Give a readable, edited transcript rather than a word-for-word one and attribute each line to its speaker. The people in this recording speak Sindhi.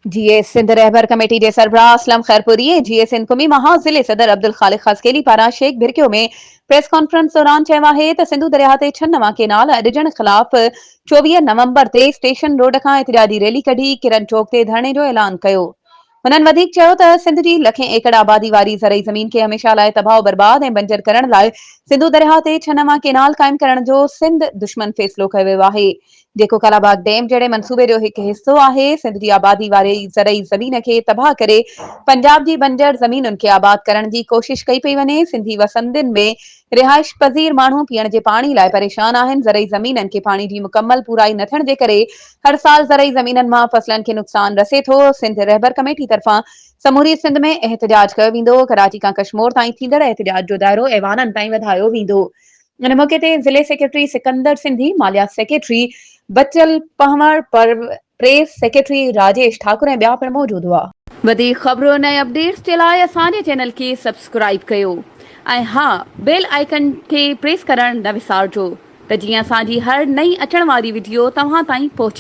Speaker 1: جيئي سنڌ رهبر ڪميٽي جي سربراهه اسلم خيرپوري ۽ جيئي سنڌ قومي محاذ ضلعي صدر عبدالخالق خاصخيلي پاران شيخ ڀرڪيو ۾ پريس ڪانفرنس دوران چيو آهي ته سنڌو درياهه تي ڇهه نوان ڪينال اڏجڻ خلاف 24 نومبر تي اسٽيشن روڊ کان احتجاجي ريلي ڪڍي ڪرن چوڪ تي ڌرڻي جو اعلان ڪيو. هنن وڌيڪ چيو ته سنڌ جي لکين ايڪڙ آبادي واري زرعي زمين کي هميشه لاء تباهه و برباد ۽ بنجر ڪرڻ لاء سنڌو درياهه تي ڇهه نوان ڪينال قائم ڪرڻ جو سنڌ دشمن فيصلو ڪيو ويو آهي جيڪو ڪالاباغ ڊيم جهڙي منصوبي جو هڪ حصو آهي. سنڌ جي آبادي واري زرعي زمين کي تباهه ڪري پنجاب جي بنجر زمينن کي آباد ڪرڻ جي ڪوشش ڪئي پئي وڃي. سنڌي وسندين ۾ رهائش پذير ماڻهو پيئڻ جي پاڻي لاء پريشان آهن، زرعي زمينن کي پاڻي جي مڪمل پورائي نه ٿيڻ جي ڪري هر سال زرعي زمينن مان فصلن کي نقصان رسي ٿو، سنڌ رهبر ڪميٽي طرفان سموري سنڌ ۾ احتجاج ڪيو ويندو، ڪراچي کان ڪشمور تائين ٿيندڙ احتجاج جو دائرو ايوانن تائين وڌايو ويندو. ان موقعي تي ضلعي سيڪريٽري سڪندر سنڌي، ماليات secretary Bachal Panhwar, press secretary Rajesh Thakkar ۽ ٻيا پڻ موجود هئا. وڌيڪ خبرن ۽ اپڊيٽس جي لاء اسان جي چينل کي سبسڪرائيب ڪيو ۽ ها بيل آئيڪن کي پريس ڪرڻ نه وسارجو ته جيئن اسان جي هر نئين اچڻ واري وڊيو توهان تائين پهچي.